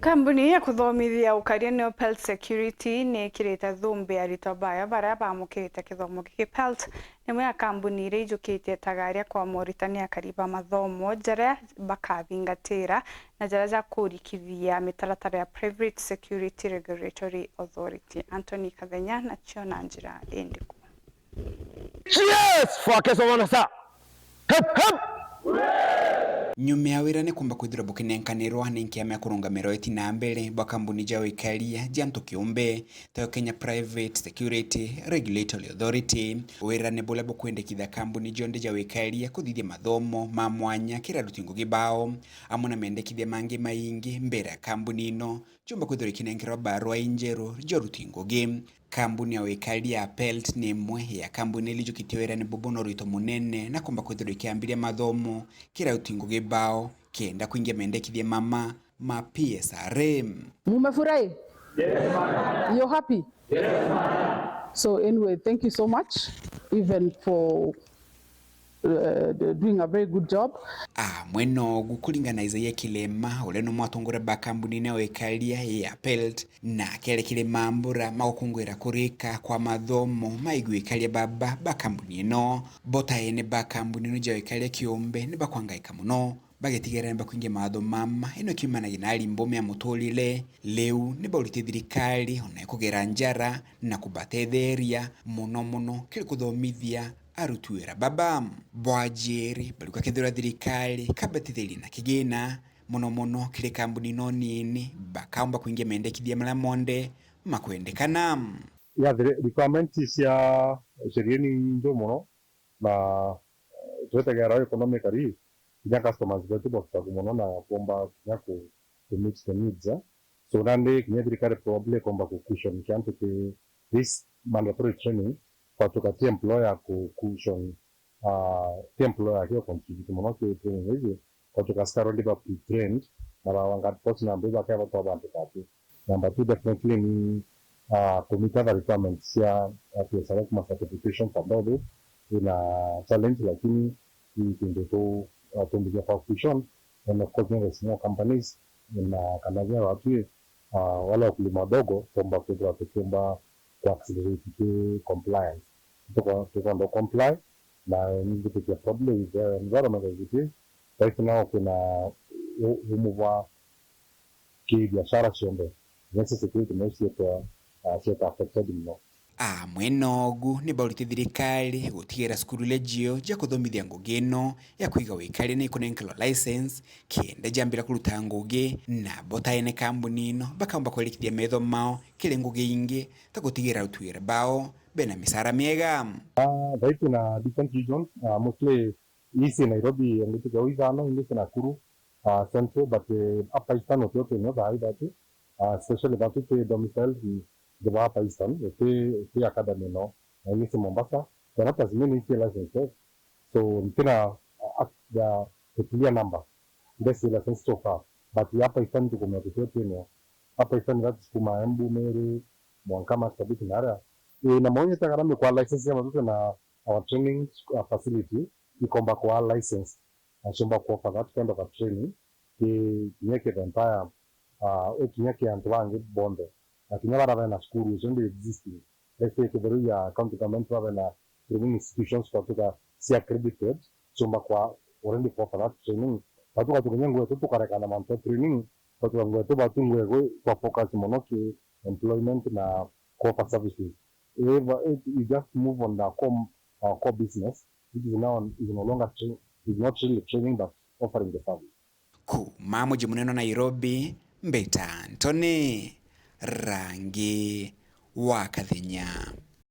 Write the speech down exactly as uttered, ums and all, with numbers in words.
Kambuni ya kuthomithia ukaria niyo Pelt Security ni ikirite thumbi aritwa bayo baria bamukirite kithomo giki. Pelt ni imwe ya kambuni iria ijukitie tagaria kwa moritani akari ba mathomo jaria bakathingatira na jaria jakurikithia mitaratara ya Private Security Regulatory Authority. Anthony Kathenya nacio na njira indiku. Cheers for Keso Wanasa! Hep, hep! Nyuma ya wira ni kumba kwithirwa bukinenkanirwa ni nkiama ya kurungamira witi na mbere bwa kambuni ja wikaria ja antu kiumbe, tayo Kenya Private Security Regulatory Authority. Wira ni buria bukwendekithia kambuni jonthe ja wikaria kuthithia mathomo ma mwanya kiri aruti ngugi bao, amwe na mendekithia mangi maingi mbere ya kambuni ino jumba kwithirwa ikinenkerwa barua injeru ja uruti ngugi. Kambuni ya wikaria ya Pelt ni imwe ya kambuni iria ijukitie wirani bubu na urito munene na kumba kwithirwa ikiambiria mathomo kiri aruti ngugi bao kenda kwingia mendekithia mama ma P S R A. Mumefurahi? You happy? So anyway, thank you so much even for uh, doing a very good job. Amwe nogu kuringana na Isaiah Kilema, uria ni umwe wa atongoria ba kambuni ino ya wikaria ya Pelt, na akerekire mambura ma gukunguira kurika kwa mathomo ma igwikaria baba ba kambuni ino. Bo ta ene ba kambuni ino ja wikaria kiumbe ni bakwangaika muno, bagitigerera ni bakwingia mawatho mama, ino ikiumanagia na hali mbume ya muturire. Riu ni bauritie thirikari ona ikugera njara na kubatetheria, muno muno kiri kuthomithia aruti wira baba. Bwajiri bariuga kethirwa thirikari kabatithirie na kigina, muno muno kiri kambuni no nini, bakaumba kwingia mendekithia maria monthe makwendekana. Yeah, the re- requirement cia sheria ni njo muno, na eh, twetegera economically kinya customers betu ba struggle muno na kuomba kinya ku, ku meet the needs, eh. So nandi kinya thirikari probably kuomba ku cushion kiantu ki this mandatory training, kwatuka ti employer ku cushion, ah, ti employer kio contribute muno ki training ici, kwatuka askari ndi ba pre-trained na ba wanga post na mbe bakeba twa bantu tatu. Number two, definitely ni uh, to meet other requirements cia uh, P S R A kuma certification for both ina challenge, lakini ni kindu tu uh, tumbithia kwa cushion, and of course ni small companies na kana vya watu uh, wale wakulima wadogo, tuomba kwithirwa tukiomba ku accelerate ki compliance. Tuko- tukwenda comply na ningitikia probably with the environment as it is. Right now kuna u- umu bwa ki biashara cionthe, nesi security no cietwa uh, cietwa affected muno. Amwe nogu ni baurite thirikari gutigira cukuru iria cio cia kuthomithia ngugi ino ya kwiga wikaria ni ikunenkerwa license kenda jambira kuruta ngugi, na bo ta ene kambuni ino bakaumba kwerikithia metho mao kiri ngugi ingi ta gutigira aruti wira bao bena misara miega. Ah, thaitu na different regions, uh, mostly East Nairobi, ngwitikia ithano, indi Nakuru, uh, Central, but uh, Upper Eastern utio twinyo thaa ithatu, uh, especially thatu twi domiciled in the Upper Eastern, twi twi academy no, na indi Mombasa, there are not as many licenses, so ntina uh, the, the clear number, the license so far, but Upper Eastern tukumenya tutio twinyo, Upper Eastern that's kuma Embu, Meru, mwanka Marsabit na aria. Ii, na maunyite kana mikwa license ya matutu na our training uh, facility ikomba kwa license, na ciomba ku offer that kind of a training ki kinya ki the entire uh, kinya ki antu bangi bonthe, na kinya bara bena school icio ndi existing, let's say kitheru ya county government babe na training institutions kwatuka cia accredited, ciomba kwa already ku offer that training, batuka tukinya ngwetu tukarekana mantu ya training, batuka ngwetu batu ngwego kwa focus muno ki employment na ku offer services. If, if you just move on the core, our core business, which is now is no longer tra- is not really training but offering the service. Kuma muji munene wa Nairobi, mbita Anthony Rangi wa Kathenya.